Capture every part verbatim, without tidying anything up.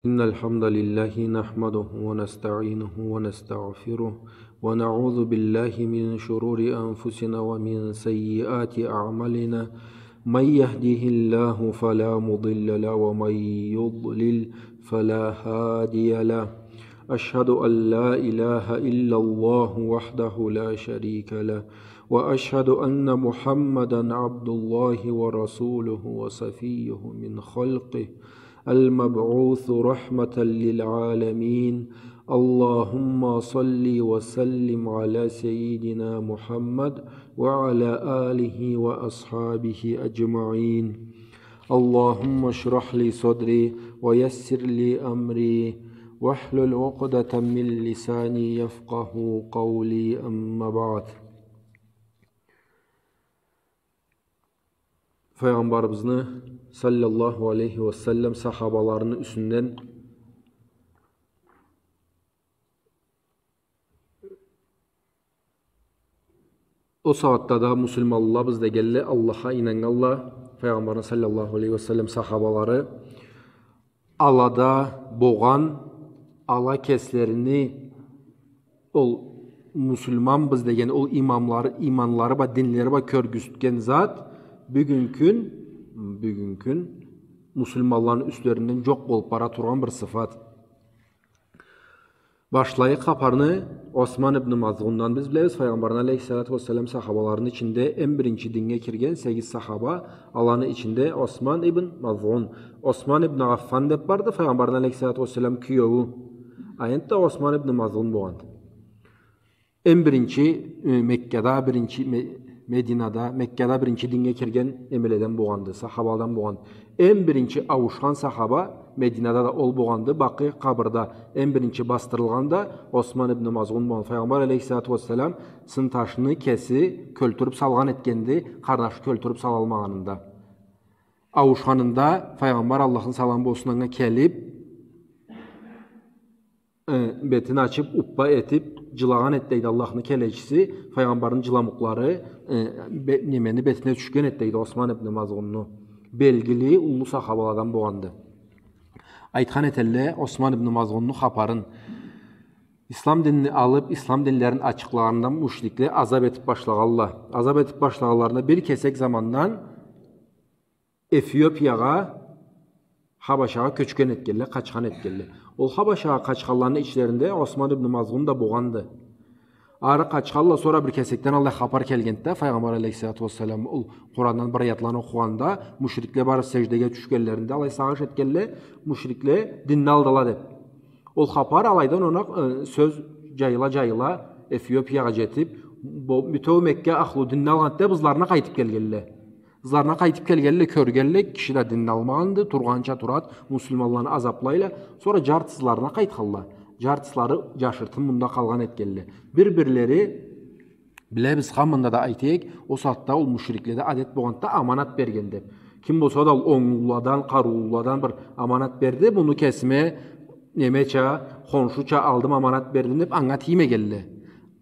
إن الحمد لله نحمده ونستعينه ونستغفره، ونعوذ بالله من شرور أنفسنا ومن سيئات أعمالنا. من يهده الله فلا مضل له، ومن يضلل فلا هادي له. أشهد أن لا إله إلا الله وحده لا شريك له، وأشهد أن محمدا عبد الله ورسوله وصفيه من خلقه، المبعوث رحمة للعالمين. اللهم صل وسلم على سيدنا محمد وعلى آله وأصحابه أجمعين. اللهم اشرح لي صدري ويسر لي أمري واحلل عقدة من لساني يفقه قولي، أما بعد. Файгъамбарыбызны саллаллаху алейхи ва саллам сахабаларыны юсюнден, о сагъатда да муслиманлабыз дегенле, Аллахха ийнаннганла, Файгъамбарны саллаллаху алейхи ва саллам сахабалары, алада богъан, ала кеслерини ол муслиманбыз деген ол имамлары, иманлары бла, динлери бла кёргюзтген зат бюгюн кюн, бюгюн кюн муслиманланы юслеринден джокъ болуп бара тургъан бир сыфат. Башлайыкъ хапарны Осман ибн Мазгъундан. Биз билебиз, Файгъамбарны алейхиссалату вассалам сахабаларыны ичинде эм биринчи динге кирген сегиз сахаба, аланы ичинде Осман ибн Мазгъун. Осман ибн Аффан деп барды, Файгъамбарны алейхиссалату вассалам киеую. А энтда Осман ибн Мазгъун богъанды. Эм биринчи, э, Меккада биринчи, Ме-, Мединада, Меккада биринчи динге кирген эмеледен богъанды, сахабаладан богъанды. Эм биринчи ауушхан сахаба Мединада да ол богъанды, Бакъи къабырда. Эм биринчи басдырылгъан да Осман ибн Мазгъун богъанды. Файгъамбар алейхиссалату вассалам сынташны кеси кёлтюрюп салгъан этгенди, къарнашы кёлтюрюп салалмагъанында. Ауушханында Файгъамбар, Аллахны саламы болсун анга, келип, э, бетин ачып, уппа этип, джылагъан эди дейди Аллахны келечиси, Файгъамбарны джыламукълары, э, бе-, немени бетине тюшген эди дейди Осман ибн Мазгъунну. Белгили уллу сахабаладан богъанды. Айтхан этелле Осман ибн Мазгъунну хапарын. Ислам динни алып, ислам динлерин ачыкълагъандан мушрикле азап этип башлагъалла. Азап этип башлагъанларында бир кесек замандан Эфиопиягъа, Хабашагъа кёчген этгелле, къачхан этгелле. Ол Хабашагъа къачханланы ичлеринде Осман ибн Мазгъун да богъанды. Ары къачхалла, сора бир кесекден аллай хапар келгенди да, Файгъамбар алейхиссалату вассалам ол Къурандан бир аятланы окъугъанда, мушрикле бары сеждеге тюшгенлеринде, алай сагъыш этгелле, мушрикле динни алдыла деп. Ол хапар алайдан она, э, сёз джайыла-джайыла Эфиопиягъа джетип, бу бютеу Мекка ахлу динни алгъанды деп, ызларына къайтып келгелле. Ызларына къайтып келгелле, кёргелле, киши да динни алмагъанды, тургъанча турад, муслиманланы азаплайла. Сора джартысы ызларына къайтхалла, джартыслары джашыртын мында къалгъан этгелле. Бир-бирлери, билебиз, хаманда да айтайыкъ, о сагъатда ол мушрикледе адет богъанды да аманат берген деп. Ким болса да ол онглуладан, къарыулуладан бир аманат берди, муну кесиме, немеча, хоншуча алдым, аманат бердим деп, анга тиймегелле.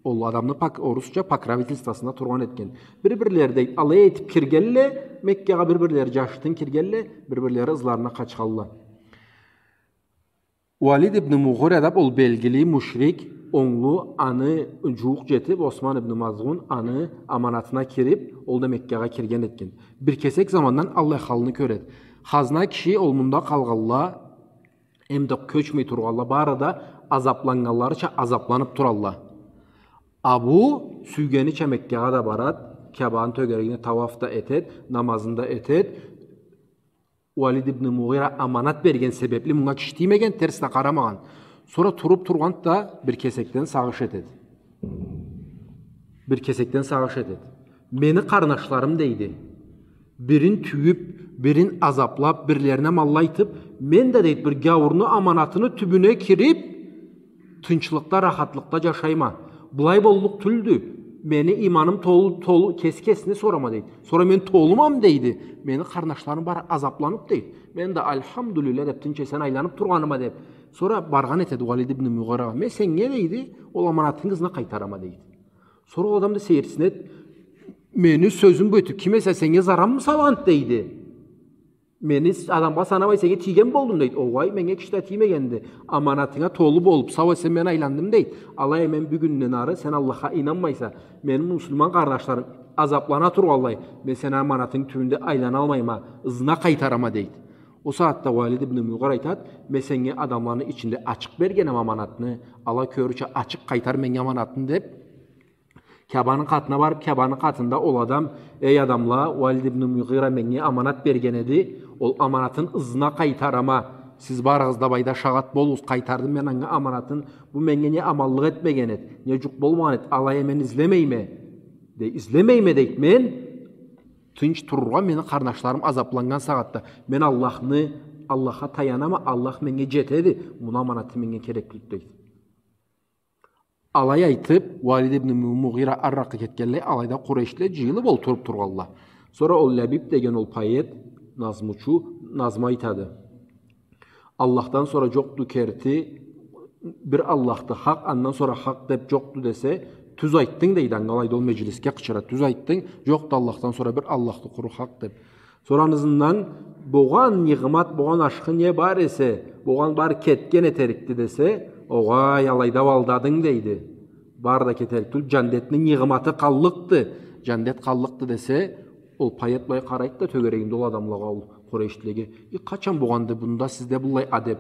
Ол адамны пок-, орусча покровительствосунда тургъан этген. Бир-бирлери да алай этип киргелле, Меккагъа бир-бирлери джашыртын киргелле, бир-бирлери ызларына къачхалла. Уалид ибн Мугъира деп ол белгили мушрик, онглу, аны джууукъ джетип, Осман ибн Мазгъун аны аманатына кирип, ол да Меккагъа кирген этген. Бир кесек замандан аллай халны кёред. Хазна киши ол мында къалгъалла, эмда кёчмей тургъалла, бары да азапланнганларыча азапланып туралла. А бу сюйгенича Меккагъа да барад, Кябаны тёгерегине тауаф да этед, намазын да этед. Уалид ибн Мугъира аманат берген себепли мунга киши тиймеген, терс да къарамагъан. Сора туруп тургъанд да бир кесекден сагъыш этед. Бир кесекден сагъыш этед. Мени къарнашларым, дейди, бирин тюйюп, бирин азаплап, бирлерине аманла айтып, мен да, дейди, бир гяуурну аманатыны тюбюне кирип, тынчлыкъда, рахатлыкъда джашайма. Былай боллукъ тюлдю. Мени иманым толу, толу, кеси кесине сорама, дейди. Сора мен толумам, дейди. Мени къарнашларым бары азапланып, дейди. Мен да, альхамдулиллях деп, тынч-эсен айланып тургъаныма, деп. Сора баргъан этеди Уалид ибн Мугъирагъа. Мен сеннге, дейди, ол аманатынгы ызына къайтарама, дейди. Сора ол адам да сейирсинед, мени сёзюм бу этип, ким эсе сеннге заранмы салгъанд, дейди. Мени с-, адамгъа санамай, сеннге тийген болдум, дейди. Огъай, меннге киши да тиймегенди. Аманатынга толу болуп, сау-эсен мен айландым, дейди. Алай а мен бюгюнден ары, сен Аллахха ийнанмайса, мени муслиман къарнашларым азаплана тургъанлай, мен сени аманатынгы тюбюнде айланалмайма, ызына къайтарама, дейди. Ол сагъатда Уалид ибн Мугъира айтады: «Мен сеннге адамланы ичинде ачыкъ бергенме аманатны, ала кёрюрча ачыкъ къайтар меннге аманатны», — деп, Кябаны къатына барып, Кябаны къатында ол адам: «Эй адамла, Уалид ибн Мугъира меннге аманат берген эди, ол аманатын ызына къайтарама. Сиз барыгъыз да былайда шагъат болугъуз, къайтардым мен анга аманатын. Бу меннге не аманлыкъ этмеген эди, не жукъ болмагъан эди, алай а мен излемейме», — дей. «Излемейме, — дейди, — мен тынч турургъа мени къарнашларым азапланнган сагъатда. Мен Аллахны, Аллахха таянама, Аллах меннге жетеди, муну аманаты меннге кереклик», — дейди. Алай айтып, Уалид ибн Му-, Мугъира арыракъгъа кетгенлей, алайда къурейшлиле жыйылып олтуруп тургъанла. Сора ол Лабиб деген ол поэт, назмучу, назму айтады. «Аллахдан сора жокъду керти, бир Аллахды хакъ, андан сора хакъ деп жокъду десе, тюз айтдынг», — дейди. Анга алайда ол межлисге къычыра: «Тюз айтдынг, жокъду Аллахдан сора бир Аллахды къуру хакъ деп». Сора аны ызындан: «Болгъан нигъмат, болгъан ашхы не бар эсе, болгъан бары кетген этерикди», — десе, «Огъай, алайда алдадынг, — дейди. — Бары да кетерик тюл, жаннетни нигъматы къаллыкъды, жаннет къаллыкъды», — десе, ол поэт былай къарайды да тёгерегинде ол адамлагъа, ол къурейшлилеге: «И, къачан болгъанды бунда сизде быллай адеп?»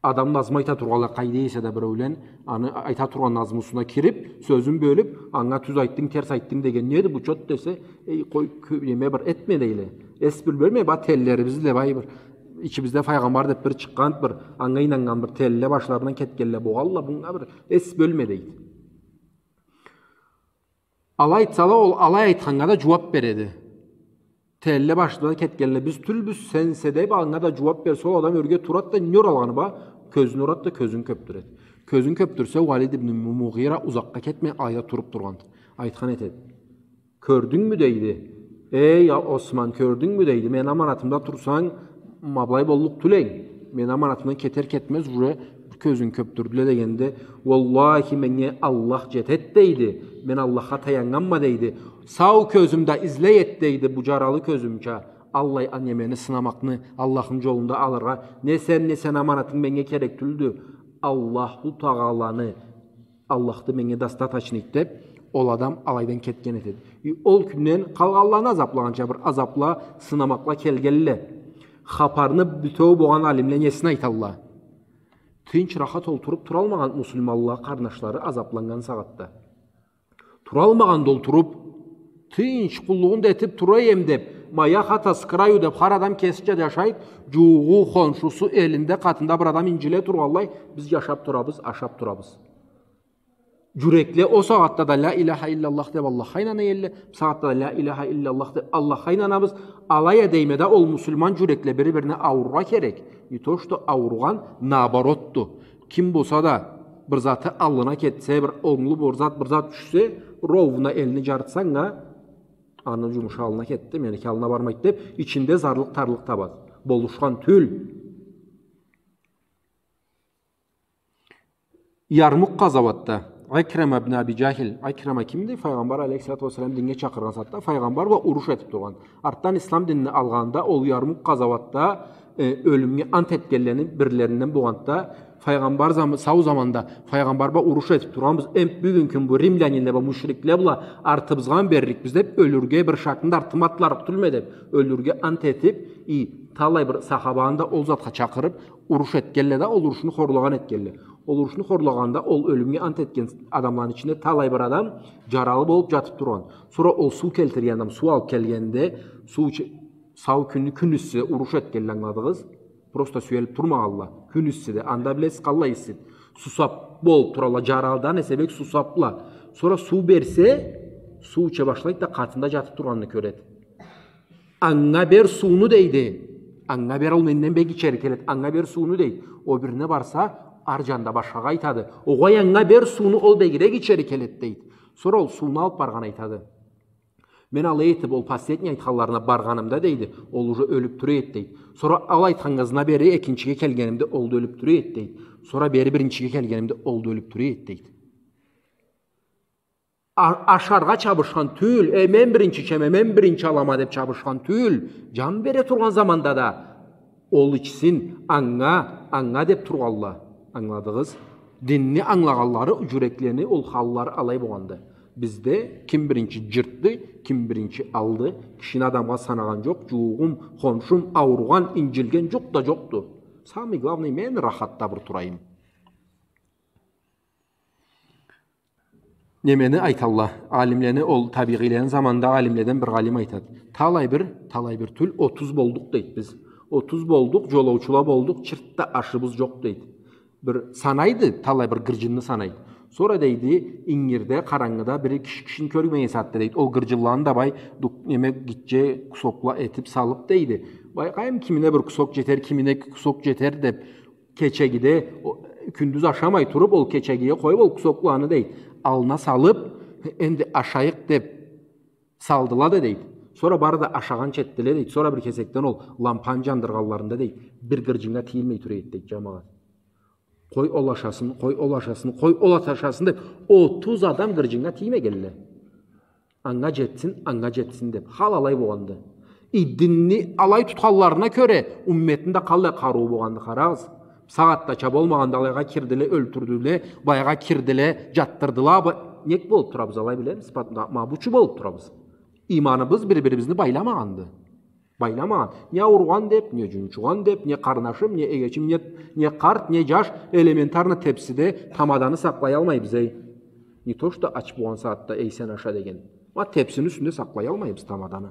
Адам назму айта тургъанлай, къайда эсе да биреулен, аны айта тургъан назмусуна кирип, сёзюн бёлюп, анга тюз айтдынг, терс айтдынг деген неди бу чот десе, «Эй, къой, кё-, неме бир этме», — дейле. «Эс бёлме, ба, телилерибизди да, бай, бир ичибизде файгъамбар деп бир чыкъгъан бир, анга ийнаннган бир телиле башларындан кетгенле болгъанла, бунга бир эс бёлме», — дейди. Алай айтсала, ол алай айтханнга да жууап береди. Телиле башларындан кетгенле: «Биз тюлбюз, сенсе», — деп, анга да жууап берсе, ол адам ёрге турады да, не уралгъаны ба, кёзюн урады да, кёзюн кёпдюреди. Кёзюн кёпдюрсе, Уалид ибн Му-, Мугъира узакъгъа кетмей, алайда туруп тургъанды. Айтхан этеди. «Кёрдюнгмю, — дейди. — Эй, Осман, кёрдюнгмю, — дейди. — Мени аманатымда турсанг, ма былай боллукъ тюл эдинг. Мени аманатымдан кетер кетмез, уже кёзюн кёпдюрдюле дегенде, уаллахи, меннге Аллах жетеди, — дейди. — Мен Аллахха таяннганма, — дейди. — Сау кёзюм да излей эди, — дейди, — бу жаралы кёзюмча аллай а немени сынамакъны, Аллахны жолунда алыргъа. Не сен, не сени аманатынг меннге керек тюлдю. Аллаху Тагъаланы, Аллахды меннге достаточно эди», — деп, ол адам алайдан кетген этеди. И ол кюнден къалгъанланы азаплагъанча бир азапла, сынамакъла келгенле. Хапарны бютеу болгъан алимле несин айталла? Тынч, рахат олтуруп туралмагъан муслиманла къарнашлары азапланнган сагъатда. Туралмагъан да олтуруп, тынч къуллугъун да этип тура эдим деп, «Моя хата с краю» деп, хар адам кесича жашайды, жууугъу, хоншусу, элинде, къатында бир адам инжиле тургъанлай, биз жашап турабыз, ашап турабыз. Жюрекле ол сагъатда да «Ля иляха илляллах» деп Аллахха ийнана эдиле, бу сагъатда да «Ля иляха илляллах» деп Аллахха ийнанабыз. Алай а дейме да, ол муслиман жюрекле бири-бирине ауруургъа керек. Не то что ауругъан, наоборотду. Ким болса да, бир заты аллына кетсе, бир онглу бир зат, бир зат тюшсе, ровно элни жарытсанг а, аны жумушу аллына кетди, меники аллына бармайды деп, ичинде зарлыкъ, тарлыкъ табады. Болушхан тюл. Ярмук къазауатда Икрима ибн Аби Жахил. Икрима кимди? Файгъамбар алейхиссалату уассалам динге чакъыргъан сагъатда файгъамбар бла уруш этип тургъан. Артдан ислам динни алгъанда, ол Ярмук къазауатда, э, ёлюмге ант этгенлени бирлеринден болгъанды да, файгъамбар зам-, сау заманда файгъамбар бла уруш этип тургъанбыз, эм бюгюн кюн бу римлянинле бла, мушрикле бла артыбызгъа берликбиз деп, ёлюрге бир шакны да артыма атларыкъ тюлме деп, ёлюрге ант этип, и, талай бир сахабаны да ол затха чакъырып, уруш этгенле да, ол урушну хорлагъан этгенле. Ол урушну хорлагъанда, ол ёлюмге ант этген адамланы ичинде талай бир адам жаралы болуп жатып тургъан. Сора ол суу келтирген адам суу алып келгенде, суу ичи-, сау кюнню кюн исси уруш этгенле, ангыладыгъыз. Просто сюелип турмагъанла. Кюн исси да, анда билесиз къаллай иссиди. Сусап болуп туралла, жаралыдан эсе бек сусапла. Сора суу берсе, суу иче башлайды да, къатында жатып тургъанын кёреди. «Анга бер сууну», — дейди. «Анга бер, ол менден бек ичери келеди. Анга бер сууну», — дейди. Ол бирине барса, ар жанда башхагъа айтады: «Огъай, анга бер сууну, ол бегирек ичери келеди», — дейди. Сора ол сууну алып баргъан айтады: «Мен алай этип, ол последний айтханларына баргъанымда, — дейди, — ол уже ёлюп тура эди», — дейди. «Сора ол айтханнга ызына бери экинчиге келгенимде, ол да ёлюп тура эди», — дейди. «Сора бери биринчиге келгенимде, ол да ёлюп тура эди», — дейди. а-, ашаргъа чабышхан тюйюл, э, мен биринчи ичеме, мен биринчи алама деп чабышхан тюйюл, джан бере тургъан заманда да ол ичсин, анга, анга деп тургъанла. Ангыладыгъыз? Динни ангылагъанлары, джюреклени ол халлары алай болгъанды. Бизде ким биринчи джыртды, ким биринчи алды, кишини адамгъа санагъан джокъ, джууугъум, хоншум, ауругъан, инджилген джукъ да джокъду. Самый главный, мен рахатда бир турайым. Немени айталла, алимлени, ол табигъийлени заманында алимледен бир алим айтады. Талай бир, талай бир тюл, отуз болдукъ, дейди, биз. Отуз болдукъ, джолоучула болдукъ, чырт да ашыбыз джокъ, дейди. Бир санайды, талай бир гырджынны санайды. Сора, дейди, ингирде, къарангыда, бири киши кишини кёрмеген сагъатда, дейди, ол гырджынланы да бай, дук-, неме, гитче кусокла этип салып, дейди. Бай, къайым, кимине бир кусок джетер, кимине эки кусок джетер деп, кечегиде, о, кюндюз ашамай туруп, ол кечегиге къоюп, ол кусокланы, дейди, аллына салып, энди ашайыкъ деп салдыла да, дейди. Сора бары да ашагъанча этдиле, дейди. Сора бир кесекден ол лампаны джандыргъанларында, дейди, бир гырджыннга тийилмей тура эди, дейди, джамагъат. Къой ол ашасын, къой ол ашасын, къой ол ашасын деп, отуз адам гырджыннга тиймегенле. Анга джетсин, анга джетсин деп. Хал алай болгъанды. И динни алай тутханларына кёре, умметни да къаллай къарыуу болгъанды, къарагъыз. Сагъатдача болмагъанды, алайгъа кирдиле, ёлтюрдюле, былайгъа кирдиле, джатдырдыла. Бу-, нек болуп турабыз, алай билемиз? Пат-, ма бу ючюн болуп турабыз. Иманыбыз бир-бирибизни байламагъанды. Байламагъан. Не ауругъан деп, не джунчугъан деп, не къарнашым, не эгечим, не, не къарт, не джаш, элементарно тепсиде тамаданы сакълаялмайбыз, эй. Не то что ач болгъан сагъатда, эй, сен аша деген. Ма тепсини юсюнде сакълаялмайбыз тамаданы.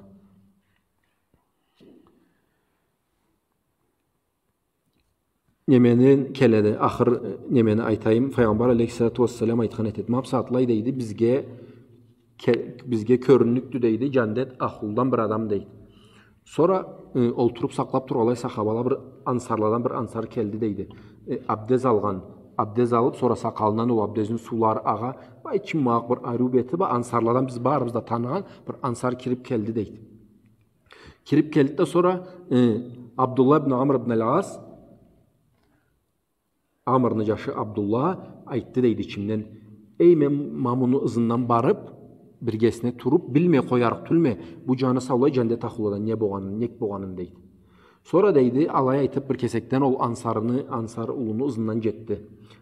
Немени келеди, ахыр, э, немени айтайым, Файгъамбар алейхиссалату уассалам айтхан этеди. Ма бусагъатлай, дейди, бизге ке-, бизге кёрюннюкдю, дейди, джандет ахлудан бир адам, дейди. Сора, э, олтуруп сакълап тургъанлай сахабала, бир ансарладан бир ансар келди, дейди. Э, абдез алгъан, абдез алып, сора сакъалындан ол абдезни суулары агъа, бай, чыммакъ бир ариу бети бла, ансарладан биз барыбыз да таныгъан бир ансар кирип келди, дейди. Кирип келди да сора, э, Абдулла ибн Амр ибн аль-Ас, Амрны джашы Абдулла айтды, дейди, ичимден: «Эй, мен ма муну ызындан барып, биргесине туруп, билмей къоярыкъ тюлме, бу джаны саулай джандет ахлуладан не болгъанын, нек болгъанын», — дейди. Сора, дейди, алай айтып, бир кесекден ол ансарны, ансар улуну ызындан джетди.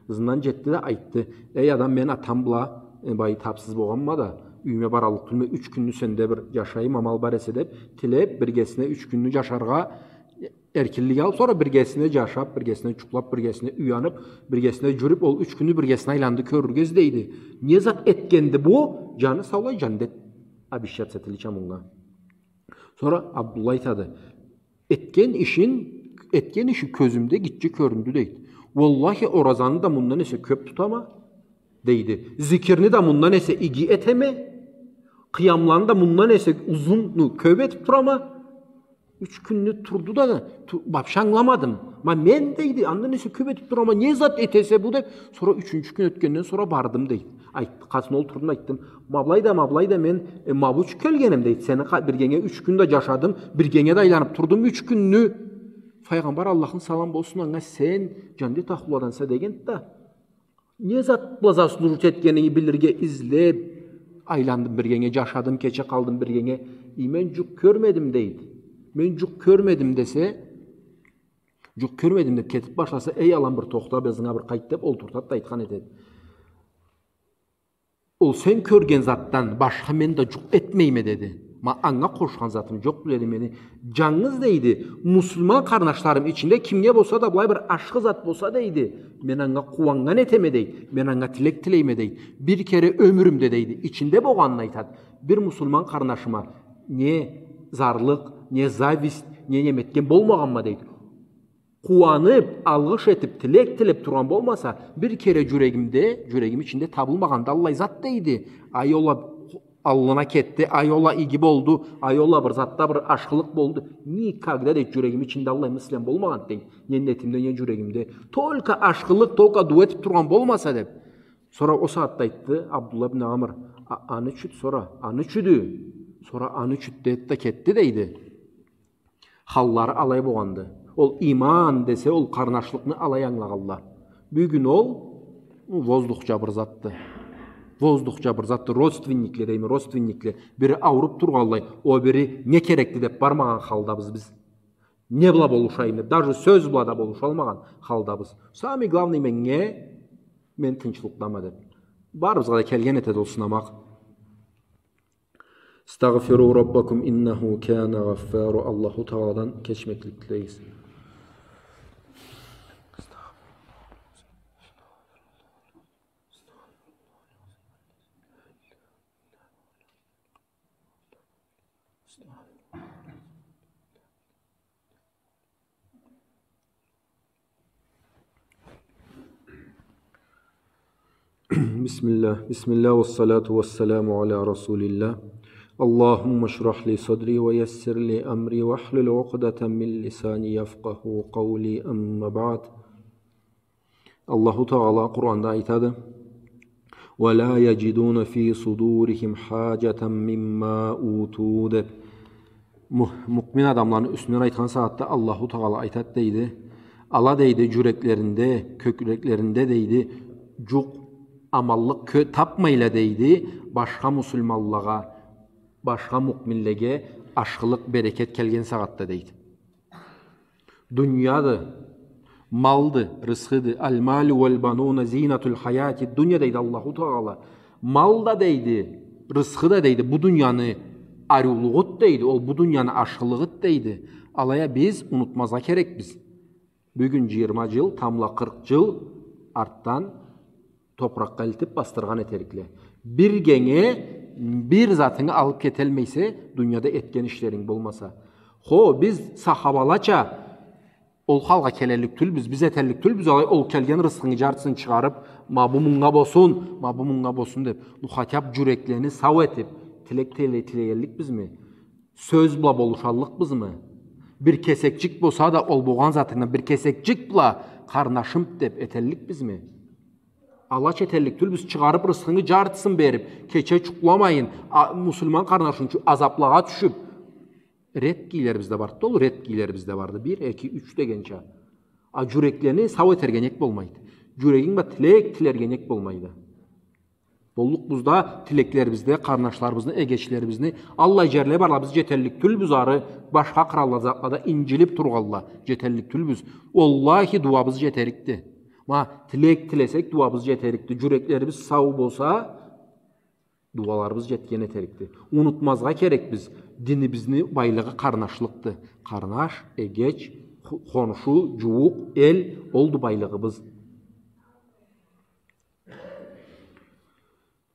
Ызындан джетди да айтды: «Эй адам, мен атам бла, э, бай, тапсыз болгъанма да, юйюме бараллыкъ тюлме, юч кюнню сенде бир джашайым, амал бар эсе», — деп, тилеп, биргесине юч кюнню джашаргъа эркинлик алып, сора биргесине джашап, биргесине джукълап, биргесине уянып, биргесине джюрюп, ол юч кюнню биргесине айланды кёрюрге излейди. Не зат этгенди бу, джаны саулай джандет обещаться этилича мунга. Сора Абдулла айтады: «Этген ишин, этген иши кёзюмде гитче кёрюндю», — дейди. «Уаллахи, оразаны да мындан эсе кёп тутама, — дейди. — Зикирни да мындан эсе иги этеме, къыямланы да мындан эсе узун, ну, кёп этип турама. Юч кюнню турду да, ту-, вообще ангыламадым. Ма мен, — дейди, — андан эсе кёп этип турама, не зат этесе бу?» — деп. Сора ючюнчю кюн ётгенден сора бардым, дейди. Айт-, къатына олтурдум, айтдым: «Ма былай да, ма былай да мен, э, ма бу ючюн келгеним, — дейди. — Сени къа-, биргенге юч кюн да джашадым, биргенге да айланып турдум юч кюнню. Файгъамбар, Аллахны салам болсун анга, сен джандет ахлуладанса дегенди да, не зат бла заслужить этгенинги билирге излеп, айландым биргенге, джашадым, кече къалдым биргенге. И мен джукъ кёрмедим, — дейди. — Мен джукъ кёрмедим», — десе, «Джукъ кёрмедим», — деп кетип башласа, «Эй, алан, бир тохта, бир ызынга бир къайт», — деп олтуртады да айтхан этеди: «Ол сен кёрген затдан башха мен да джукъ этмейме», — деди. «Ма анга къошхан затым джокъду, — деди, — мени. Джангыз, — дейди, — муслиман къарнашларым ичинде кимге болса да былай бир ашхы зат болса, — дейди, — мен анга къууаннган этеме, — дейди, — мен анга тилек тилейме, — дейди. — Бир кере ёмюрюмде, — дейди, — ичинде болгъанын айтады, бир муслиман къарнашыма не зарлыкъ, не зависть, не неме этген болмагъанма, — дейди. — Къууанып, алгъыш этип, тилек тилеп тургъан болмаса, бир кере джюрегимде, джюрегим ичинде табылмагъанды аллай зат, — дейди. — Ай, ол а аллына кетди, ай, ол а иги болду, ай, ол а бир затда бир ашхылыкъ болду. Никогда, — дейди, — джюрегим ичинде аллай мыслям болмагъанды, — дейди, — не нетимде, не джюрегимде. Только ашхылыкъ, только дуа этип тургъан болмаса», — деп. Сора ол сагъатда айтды Абдулла ибн Амр: «А, аны ючюн, сора аны ючюндю, сора аны ючюн», — деди да кетди, — дейди. Халлары алай болгъанды. Ол иман десе, ол къарнашлыкъны алай ангылагъанла. Бюгюн ол воздухча бир затды. Воздухча бир затды, родственникле дейме, родственникле. Бири ауруп тургъанлай, о бири не керекди деп бармагъан халдабыз биз. Не бла болушайым деп, даже сёз бла да болушалмагъан халдабыз. Самый главный меннге, мен тынчлыкъдама деп. Барыбызгъа да келген этеди ол сынамакъ. استغفروا ربكم إنه كان غفارا. Аллаху Тагъаладан кечмеклик тилегиз. بسم الله، بسم الله والصلاة والسلام على رسول الله. اللهم اشرح لي صدري ويسر لي أمري واحلل عقدة من لساني يفقهوا قولي، أما بعد. Аллаху Тагъала Къуранда айтады: ولا يجدون في صدورهم حاجة مما أوتوا деп. Му-, муъмин адамланы юсюнден айтхан сагъатда Аллаху Тагъала айтады дейди. Ала дейди, джюреклеринде, кёкреклеринде дейди, джукъ аманлыкъ кё-, тапмайла дейди, башха муслиманлагъа, башха муъминлеге ашхылыкъ, берекет келген сагъатда дейди. Дунияды, малды, рысхыды. المال والبنون زينة الحياة الدنيا дейди Аллаху Тагъала. Мал да дейди, рысхы да дейди, бу дунияны ариулугъуду дейди, ол бу дунияны ашхылыгъыды дейди. Алай а биз унутмазгъа керекбиз. Бюгюн джыйырма джыл, тамбла къыркъ джыл артдан топуракъгъа элтип басдыргъан этерикле. Бир кенге, бир затынгы алып кетелмейсе, дунияда этген ишлеринг болмаса. Хо, биз сахабалача ол халгъа келеллик тюлбюз, биз этеллик тюлбюз, алай ол келген рысхыны джартысын чыгъарып, ма бу мынга болсун, ма бу мынга болсун деп. Ну, хотя бы джюреклени сау этип, тилек тиле-, тилегенликбизми? Сёз бла болушаллыкъбызмы? Бир кесекчик болса да, ол болгъан затынгдан бир кесекчик бла, къарнашым деп этелликбизми? Алай этеллик тюлбюз, чыгъарып рысхыны джартысын берип, кече джукъламайын, а, муслиман къарнашынг ючюн азаплагъа тюшюп, редкийлерибиз да барды, ол редкийлерибиз да барды. Бир, эки, юч дегенча. А джюреклени сау этерге нек болмайды? Джюрегинг бла тилек тилерге нек болмайды? Боллукъбуз да тилеклерибизде къарнашларыбызны, эгечлерибизни, аллай джерле барла, биз джетеллик тюлбюз ары, башха къралла, затлада инджилип тургъанла, джетеллик тюлбюз. Уаллахи, дуабыз джетерикди. Ма, тилек тилесек, дуабыз джетерикди. Джюреклерибиз сау болса, дуаларыбыз джетген этерикди. Унутмазгъа керекбиз динибизни байлыгъы къарнашлыкъды. Къарнаш, эгеч, ху-, хоншу, джууукъ, эл, олду байлыгъыбыз.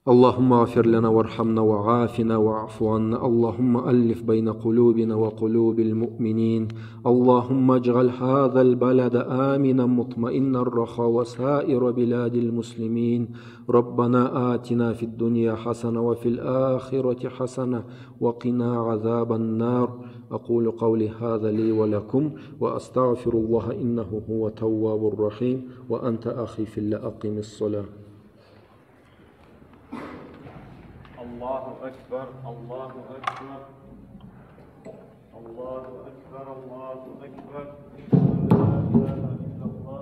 اللهم اغفر لنا وارحمنا وعافنا واعف عنا. اللهم ألف بين قلوبنا وقلوب المؤمنين. اللهم اجعل هذا البلد آمنا مطمئنا رخاء وسائر بلاد المسلمين. ربنا آتنا في الدنيا حسنة وفي الآخرة حسنة وقنا عذاب النار. أقول قولي هذا لي ولكم وأستغفر الله إنه هو التواب الرحيم. وأنت أخي في الله أقم الصلاة. الله أكبر، الله أكبر، الله أكبر، الله أكبر. أشهد أن لا إله إلا الله.